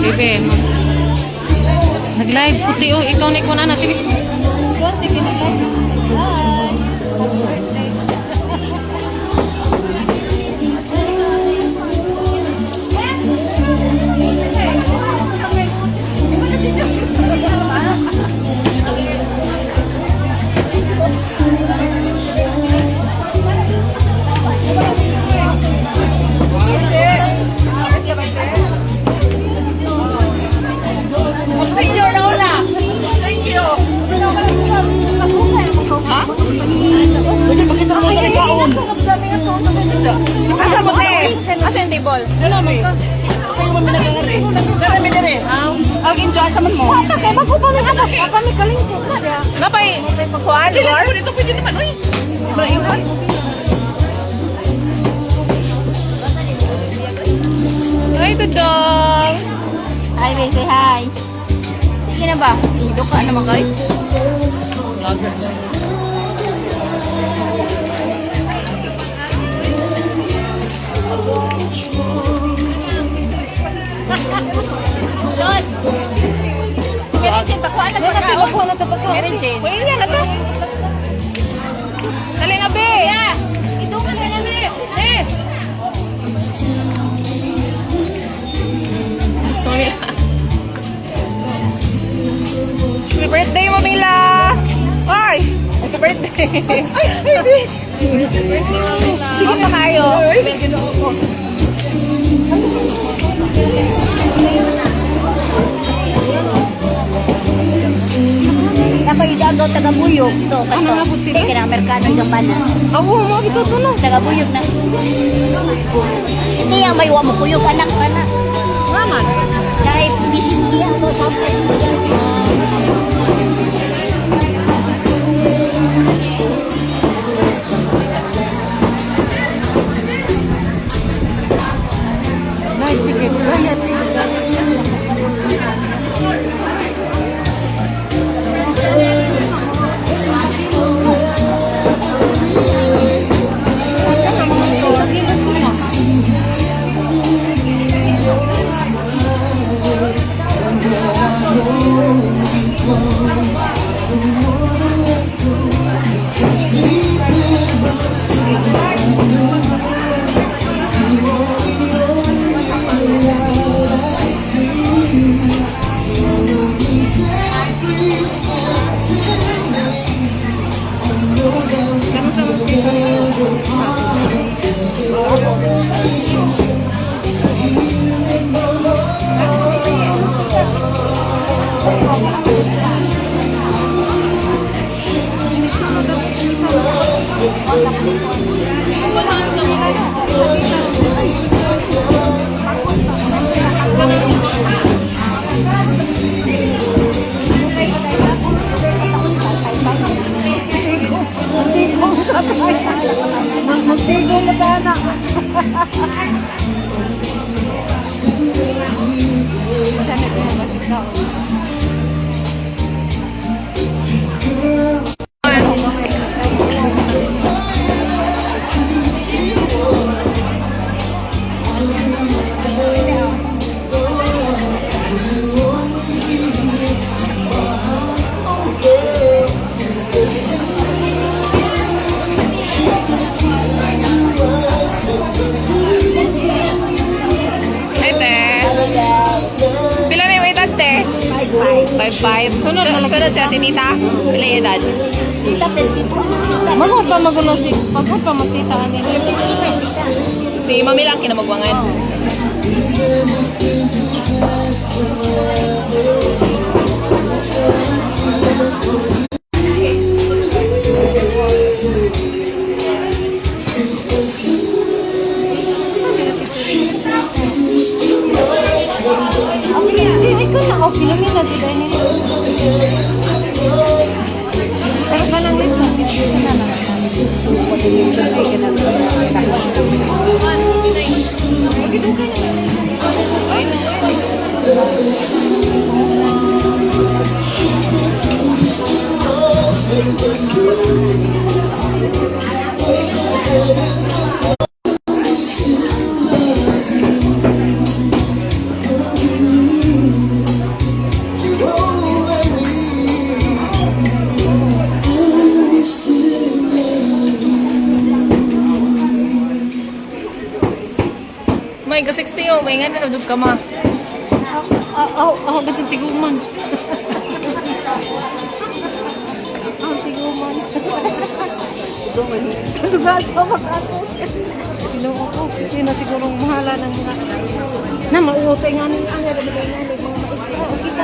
Bebe, nag-live puti oh, ikaw na ikaw na na, sige. Hi. Happy birthday. Senior na una. Thank you. Ha? Pwede pakita mo talaga kaon. Asa mo te? Asa yung table? Sa'yo mo minagangari. Saan mi dire? Ang injo asa man mo? Kay bago pa man asa pa mi kalingkod na dia. Napay, kuan, Dili lugar? mo dito pwede naman oy. Maiwan. Ay, dudong! Hi, baby, hi. Sige na ba? Hido ka naman kay. Vlogger. Mary Jane, pakuha na pagkaon. Mary Jane. Pwede na to. Dali na, be! Ito ka na Nis. Nis! Sorry. Happy birthday mo, Mila! Ay! It's a birthday! Ay, baby. Sige pa kayo. Ay, sige na ako. Napayudagaw taga Buyog to Ano nga po sila? Kay kanang Amerikano yung bana. Ako, mga ito to na. Taga Buyog na. Hindi ang may wa mo kuyog anak kana. Naman. Dahil misis niya to sa niya. Nice, ticket. Gayat. Magtigong na ka na. Ay, te. Pila na yung edad, te? 5'5". Sunod na sunod si Ate Nita. Pila yung edad? Tita, 24. Magod pa magulo si magod pa magtita ani. Si Mami lang kinamagwangan. Hindi ko na. Okay lang yun. Natin ay nila. Pero ka lang ito. Na lang. Gamay ka 60 oh, kay nga na jud ka ma. Aw, aw, gud tiguman. Ang tiguman. Duga sa mag-ato. Ginoo ko, hindi na siguro mahala ng mga na mauutay nga ni ang mga maestra. O kita